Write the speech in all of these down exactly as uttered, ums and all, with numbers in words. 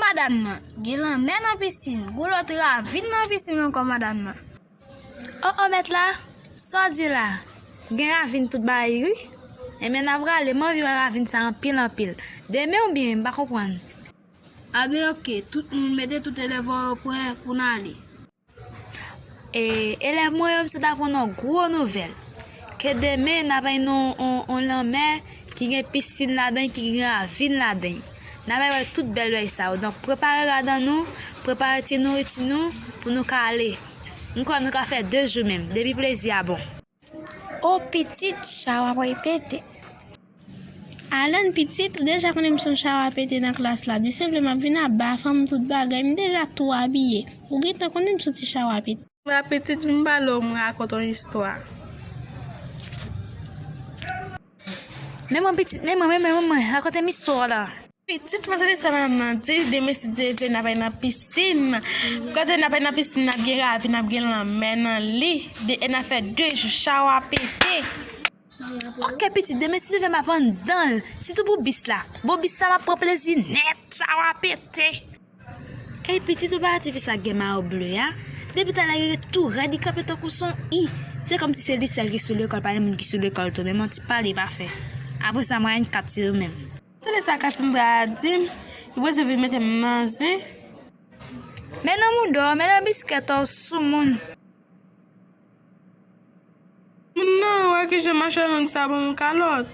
Madanm nan, gen lanmè nan pisin, gon lòt ravin nan pisin ankò, madanm nan. O, o, mèt la, sa w di la? Gen ravin tout bagay, wi. Enben, n a prale, m anvi wè ravin sa anpil, anpil. Demen oubyen, m pa konprann. Anben, oke, tout moun mete tout elèv an pwen pou n ale. E, elèv mwen yo, m sot aprann yon gwo nouvèl. Ke demen, n ap al nan yon, yon lanmè ki gen pisin ladan, ki gen ravin ladan. N ap al wè tout bèl bagay sa yo. Donk, prepare ladan nou, prepare ti nouriti nou pou nou ka ale. M kwè nou ka fè de jou menm, depi plezi a bon. O pitit, chawa pral pete. Alan pitit, ou deja konnen m se yon chawa pete nan klas la. Di se vle m ap vin aba, fanm tout bagay, m deja tou abiye. Ou gentan konnen m se yon ti chawa pete. La pitit, vin m pale w, m rakonte w yon istwa. Men mwen pitit, men mwen, men mwen, men mwen, rakonte m istwa la. Pitit, mwen tande sa madanm nan di, demen si Dye vle n ap al nan pisin. Kote n ap al nan pisin, n ap gen ravin, n ap gen lanmè nan li. De, e n ap fè de jou, chawa pete. Oke pitit, demen si Dye vle m ap anndan l. Sitou pou bis la. Bon, bis la m ap pran plezi nèt, chawa pete. Ey pitit, ou pa wè ti fi sa gen mayo ble a? Depi talè li ret tou rèd, li kanpe tankou s on i. Se kòmsi se li sèl ki sou lekòl, pa gen moun ki sou lekòl tou, menm yon ti pale pa fè. Apre sa, mwayen kat se yo menm. Tande sa Cassandra a di m, li bezwen vin mete m nan zen. Men nan mouda w, men nan biskèt ou, soumoun. Moun nan, wè kijan machè lang sa ban m kalòt.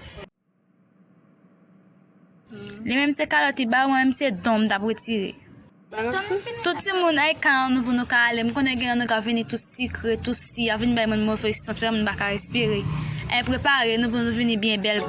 Li menm se kalòt li ba w, mwen menm se don m t ap retire. Tout timoun, ay ka an nou pou nou ka ale. M konnen gen nan nou k ap vini tou sikre, tou si, ap vin bay moun move sant, fè moun pa ka respire. Ay prepare nou pou nou vini byen bèl.